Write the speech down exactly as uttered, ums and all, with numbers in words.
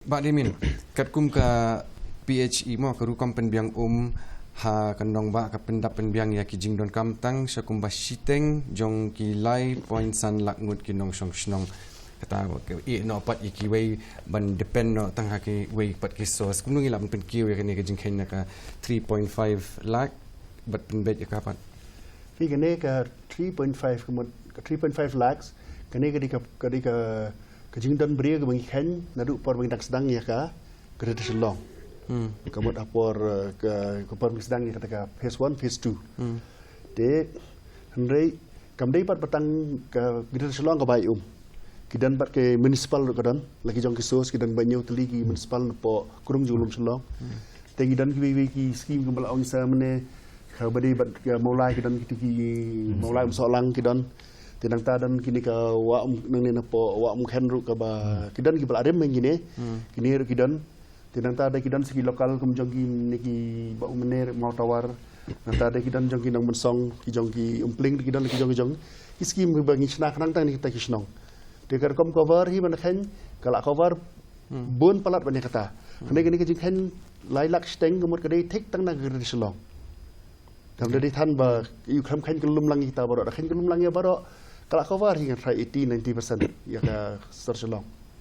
Bah Dei Min, katkum ka P H E mo, ka rukom pynbiang um ha ka nongbah, ka pyndap pynbiang ïa ki jingdonkam tang sha kumba shiteng jong ki lai point san lak ngut ki nongshong shnong. Kata ka ïeh noh pat ïa kiwei ban depend noh tang ha kiwei pat ki source. Kumno ngi lah ban pynkiew ïa kane ka jingkheiñ na ka three point five lakh bad pynbeit ïa ka pat? Phi, kane ka three point five, ka mut ka three point five lakhs, kane ka dei ka, ka dei ka, ka jingdon briew kaba ngi kheiñ naduh por ba ngi dang sdang ïa ka Greater Shillong. Hmm. Ka mut ha por, eh, ka, ka por ba ngi sdang ïa kata ka phase one, phase two. Hmm. Te hynrei kam dei pat ba tang ka Greater Shillong kaba ïa um. Ki don pat ki municipal ruh ka don, la ki jong ki source, ki don ba hynñiew tylli ki municipal napoh krung jong lum Shillong. Hmm. Te ngi don kiwei kiwei ki scheme kumba la ong sa mynne, kaba dei bad ka Mawlai, ki don kito ki Mawlai Umsohlang ki don. Te nangta don kine ka Wah Um, nangne napoh Wah Umkhen ruh kaba, ki don kiba la rim ha kine. Hmm. Kine ruh ki don. Te nangta da ki don sa ki local kum jong kine ki Bah Umne, Mawtawar. Nangta da ki don jong ki Nongmynsong, ki jong ki Umpling, ki don ki jong ki jong. Ki scheme ba ngi shna khnang tang na kita ki shnong. Te ka rukom cover hi ban kheiñ, ka la cover Hmm. bun palat ban ïa kata. Hmm. Kane, kane ka jingkheiñ lai lak shiteng ka mut ka dei thik tang na ka Greater Shillong. Kam da dei than ba ïa u khlem kheiñ ka lum lang ïa kita baroh, da kheiñ ka lum lang ïa baroh, ka la cover hi ngan try eighty, ninety percent ïa ka sor Shillong.